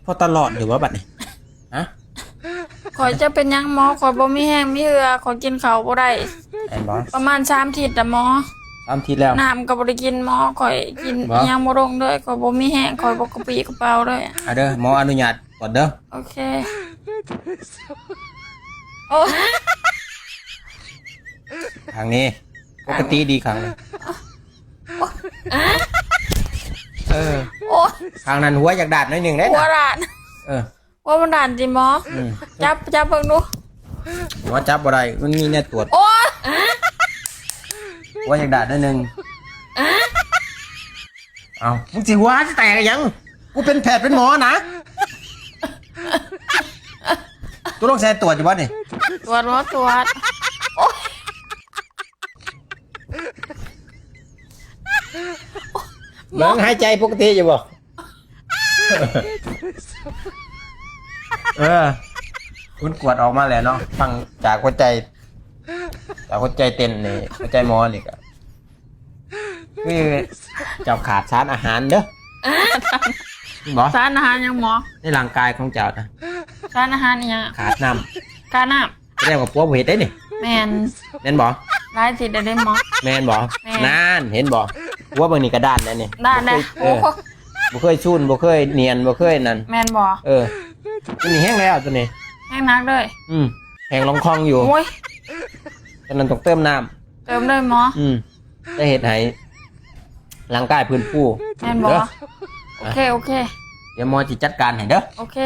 ພໍຕະຫຼອດຢູ່ບໍ່ບັດນີ້? ຮະ? ຂ້ອຍຈະເປັນຫຍັງໝໍ? ຂ້ອຍບໍ່ມີແຮງມີເຫື່ອ ຂ້ອຍກິນເຂົ້າບໍ່ໄດ້ ແມ່ນບໍ່? ປະມານສາມທິດລະໝໍ. ສາມທິດແລ້ວ? ນ້ຳກໍບໍ່ໄດ້ກິນໝໍ ຂ້ອຍກິນ ບໍ່? ອີຫຍັງບໍ່ລົງເລີຍ ຂ້ອຍບໍ່ມີແຮງ ຂ້ອຍບໍ່ກະປີ້ກະເປົາເລີຍ. ເອົາເດີ ໝໍອະນຸຍາດກວດເດີ. ໂອເຄ. ໂອ້ຍ ຂ້າງນີ້ປົກກະຕິດີຂ້າງນີ້. ເອີ ໂອ້ຍ ຂ້າງນັ້ນຫົວຢາກດາດໜ້ອຍໜຶ່ງເດ້ ຫົວ ນະ ດາດ. ເອີ ຫົວມັນດາດຕິໝໍ? ອືມ ຈັບ ຈັບເບິ່ງດູ. ຫົວຈັບບໍ່ໄດ້ ມັນມີແນວຕວດ. ໂອ້ຍ ຫົວຢາກດາດໜ້ອຍໜຶ່ງ. ເອົ້າ ມຶງຊິຫົວຊິແຕກອີຫຍັງ? ກູເປັນແພດເປັນໝໍນະ. ຕົກລົງໃສ່ຕວດຢູ່ບໍ່ນີ້? ຕວດບໍ່? ຕວດ. ໂອ້ຍ ເບິ່ງ ຫາຍໃຈປົກກະຕິຢູ່ບໍ່? ເອີ ຜົນກວດອອກມາແລ້ວເນາະ ຟັງຈາກຫົວໃຈ ຈາກຫົວໃຈເຕັ້ນນີ້ ຫົວໃຈໝໍນີ້ກະ ຄືເຈົ້າຂາດສານອາຫານເດີ. ແມ່ນບໍ່? ສານອາຫານຫຍັງໝໍ? ໃນຮ່າງກາຍຂອງເຈົ້ານະ ສານອາຫານອີຫຍັງ? ຂາດນ້ຳ. ຂາດນ້ຳ. ສະແດງວ່າຜົວບໍ່ເຮັດໄດ້ນີ້. ແມ່ນ. ແມ່ນບໍ່? ຫຼາຍທິດແລ້ວເດ້ໝໍ. ແມ່ນບໍ່? ແມ່ນ. ນັ້ນ ເຫັນບໍ່? ຜົວເບິ່ງນີ້ກະດ້ານແລ້ວນີ້. ດ້ານແລ້ວ. ບໍ່ເຄີຍ ເອີ ໂອ້ ບໍ່ເຄີຍຊູນ ບໍ່ເຄີຍນຽນ ບໍ່ເຄີຍນັ້ນ. ແມ່ນບໍ່? ເອີ ຕົວນີ້ແຮງແລ້ວ ຕົວນີ້ ແຮງໜັກເລີຍ. ອືມ ແຮງລອງຄອງຢູ່. ໂອ້ຍ ຕົວນັ້ນຕ້ອງເຕີມນ້ຳ. ເຕີມເລີຍໝໍ. ອືມ ຈະເຮັດໃຫ້ຮ່າງກາຍຟື້ນຟູ. ແມ່ນບໍ່? ເດີ ໂອເຄ ໂອເຄ. ດຽວໝໍຊິຈັດການໃຫ້ເດີ. ໂອເຄ.